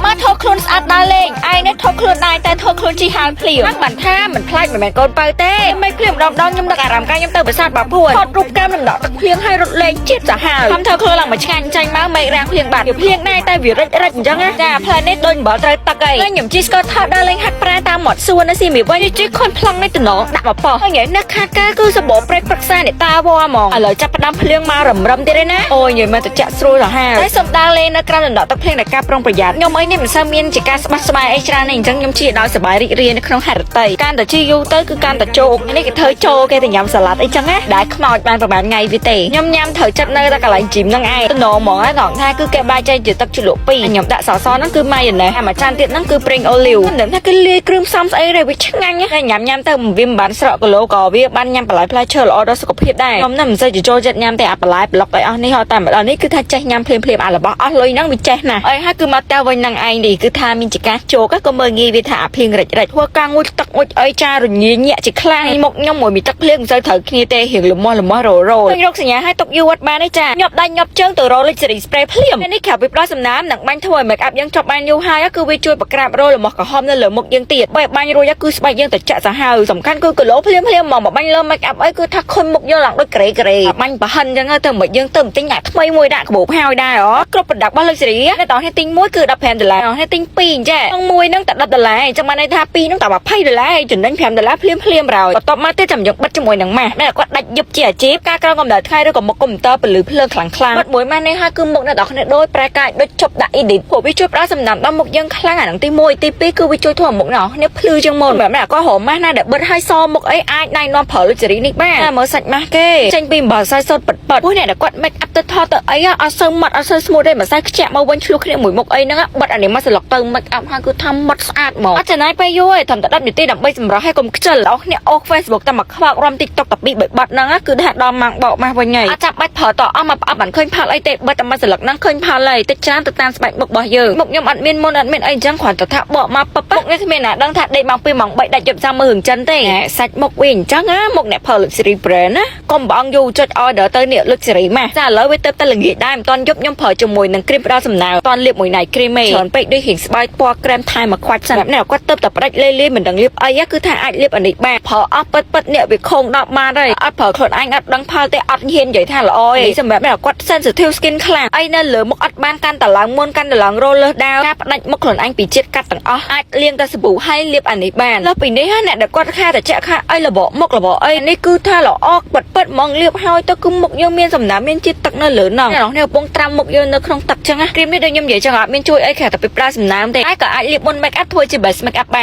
មកថតខ្លួនស្អាតដើរលេងឯងនេះថតខ្លួនដែរតែថតខ្លួនជីហាលភ្លៀងហ្នឹងបានថាមិនខ្លាចមិនមែនកូនបើទេមិនភ្លៀងម្ដងម្ដងខ្ញុំនឹកអារម្មណ៍កាលខ្ញុំទៅប្រាសាទបាពួនថតរូបកាមដំណក់ទឹកភ្លៀងឲ្យរត់លេងជាតិសាហាវខំធ្វើខ្លួនឡើងមកឆ្ងាញ់ចាញ់មកមេឃរាំងភ្លៀងបាត់វាភ្លៀងដែរតែវារិចរិចអញ្ចឹងណាចាផ្លែនេះដូចអំបិលត្រូវទឹកអីហើយខ្ញុំជិះស្កតថតដើរលេងហាត់ប្រាតាមមាត់សួននៅសៀមរាបវិញជិះខុនប្លង់នេះតំណងដាក់មកប៉ោះហើយថ្ងៃនេះខាតការគឺសម្បូរព្រេកប្រឹក្សាអ្នកតាវហ្មងឥឡូវចាប់ផ្ដើមភ្លៀងមករំរឹមទៀតឯណាអូយនិយាយមកតិចស្រួលសាហាវតែសុំដើរលេងនៅក្រោមដំណក់ទឹកភ្លៀងដែលការប្រុងប្រយ័ត្នខ្ញុំអីនេះមិនសូវមានជាការស្បះស្បាយអីច្រើនទេអញ្ចឹងខ្ញុំជិះដោយសប្បាយរីករាយនៅក្នុងហរតីកាន់តែជិះយូរទៅគឺកាន់តែជោគនេះគេធ្វើចូលគេទៅញ៉ាំសាឡាត់អីចឹងណាដែលខ្មោចបានប្រហែលថ្ងៃវាទេខ្ញុំញ៉ាំត្រូវចិត្តនៅតែកន្លែងជីមហ្នឹងឯងតំណងហ្មងហ្នឹងថាគឺគេបែកចែកជាទឹកជ្រលក់ពីរខ្ញុំដាក់សសហ្នឹងគឺម៉ាយ៉ូណេសហើយមួយចានទៀតហ្នឹងគឺប្រេងអូលីវមិនដឹងថាគឺលាយគ្រឿងផ្សំស្អីទេវាឆ្ងាញ់ណាស់ញ៉ាំញ៉ាំទៅវាមិនបានស្រកគីឡូក៏វាបានញ៉ាំបន្លែផ្លែឈើល្អដល់សុខភាពដែរខ្ញុំណាមិនសូវជាចូលចិត្តញ៉ាំតែអាបន្លែប្លុកអីអស់នេះហត់តែម្ដងនេះគឺថាចេះញ៉ាំភ្លាមភ្លាមអារបស់អស់លុយហ្នឹងវាចេះណាស់អីហើយគឺមកតែវិញហ្នឹងឯងនេះគឺថាមានជាការជោគក៏មើលងាយវាថាអាភ្លៀងរិចរិចធ្វើការងូតទឹកងូតអីចារញ៉ាញាក់ជាខ្លាំងមុខខ្ញុំមួយមីទឹកភ្លៀងមិនសូវត្រូវគ្នាទេរៀងលមាស់លមាស់ររឃើញរោគសញ្ញាឲ្យទុកយូរអត់បានទេចាញាប់ដៃញាប់ជើងទៅរលិចសេរី spray ភ្លាមនេះក្រៅពីផ្ដល់សំណើមនិងបាញ់ធ្វើឲ្យ make up យើងចប់បានយូរហើយគឺវាជួយបង្ក្រាបរោលមាស់ក្រហមនៅលើមុខយើងទៀតបែបបាញ់រួចគឺស្បែកយើងត្រជាក់សាហាវសំខាន់គឺគីឡូភ្លាមភ្លាមហ្មងមកបាញ់លើ make up អីគឺថាខុនមុខយើងឡើងដូចក្រេក្រេបាញ់ប្រហិនអញ្ចឹងទៅមិនយើងទៅទិញអាថ្មីមួយដាក់កាបូបហើយដែរហ៎គ្រប់ប្រដាប់របស់ luxury អ្នកតោះនេះទិញមួយគឺ15ដុល្លារនេះទិញ2អញ្ចឹងក្នុងមួយហ្នឹងតែ10ដុល្លារអញ្ចឹងបានន័យថា2ហ្នឹងតែ20ដុល្លារចំណេញ5ដុល្លារភ្លាមភ្លាមហើយបន្ទាប់មកទៀតចាំយើងបិទជាមួយនឹងម៉ាស់ដែលគាត់ដាច់យប់ជាអាជីពការក្រោមកម្ដៅថ្ងៃឬក៏មុខកុំព្យូទ័រពលឺភ្លើងខ្លាំងខ្លាំងបិទមួយម៉ាស់នេះហើយគឺមុខអ្នកនរគ្នាដូចប្រែកាយដូចជប់ដាក់ edit ព្រោះវាជួយផ្ដល់សំណើមដល់មុខយើងខ្លាំងអាហ្នឹងទី1ទី2គឺវាជួយធ្វើឲ្យមុខអ្នកនរគ្នាភ្លឺជាងមុនបែបនេះគាត់រម៉ាស់ណាដែលបិទឲ្យសមុខអីអាចណែនាំប្រើ luxury នេះបានមើលសាច់ម៉ាស់គេចេញពីអំបិលខ្សែសូត្រពិតពិតព្រោះអ្នកដែលគាត់ make up ទៅថតទៅអីអត់សូវម៉ត់អត់សូវស្មូតទេម្សៅខ្ជាក់មកវិញឆ្លោះគ្នាមួយមុខអីហ្នឹងបិទអានេះមកស្លុកទៅ make up ហើយគឺថាម៉ត់ស្អាតហ្មងអត់ចំណាយពេលយូរទេត្រឹមតែ10នាទីដើម្បីសម្រស់ឲ្យកុំខ្ជិលអស់គ្នាអូស Facebook តែមកខ្វោករំ TikTok តែពីរបីបាត់ហ្នឹងគឺថាដល់ម៉ោងបោកម៉ាស់វិញហើយអត់ចាំបាច់ប្រើតអស់មកប្រអប់បានឃើញផលអីទេបិទតែមួយស្លឹកហ្នឹងឃើញផលហើយតិចច្រើនទៅតាមស្បែកមុខរបស់យើងមុខខ្ញុំអត់មានមុនអត់មានអីអញ្ចឹងគ្រាន់តែថាបកមកពឹបមុខនេះគ្មានណាដឹងថាដេកម៉ោង2ម៉ោង3ដាច់យប់ចាំមើលរឿងចិនទេសាច់មុខវាអញ្ចឹងណាមុខអ្នកផល luxury brand ណាកុំបងយូរចុច order ទៅនេះ luxury ម៉ាស់ចាឥឡូវវាទៅតែល្ងាចដែរមិនតាន់យប់ខ្ញុំប្រើជាមួយនឹងគ្រីមផ្ដល់សំណើមតាន់លាបមួយណៃគ្រីមឯងច្រើនពេកដូចរៀងស្បែកពណ៌ក្រែមថែមមកខ្វាច់សិននេះគាត់ទៅតែផ្ដាច់លេលាយមិនដឹងលាបអីគឺថាអាចលាបអានេះបានប្រើអស់ពិតពិតនេះវាខងដល់បានហើយអត់ប្រើខ្លួនឯងអត់ដឹងផលទេអត់ហ៊ាននិយាយថាល្អទេសម្រាប់អ្នកគាត់ sensitive skin ខ្លាំងអីនៅលើមុខអត់បានកាន់តឡើងមុនកាន់តឡើងរលើសដាវការផ្ដាច់មុខខ្លួនឯងពីជាតិកាត់ទាំងអស់អាចលាងតែសាប៊ូហើយលាបអានេះបានលើសពីនេះអ្នកដែលគាត់ខាតែចាក់ខាអីរបកមុខរបកអីនេះគឺថាល្អពិតពិតហ្មងលាបហើយទៅគឺមុខយើងមានសំណើមមានជាតិទឹកនៅលើហ្នឹងអ្នកនេះកំពុងត្រាំមុខយើងនៅក្នុងទឹកចឹងណាគ្រីមនេះដូចខ្ញុំនិយាយចឹងអត់មានជួយអីក្រៅតែពីប្រើសំណើមទេតែក៏អាចលាបមុន make up ធ្វើជា base make up បាន។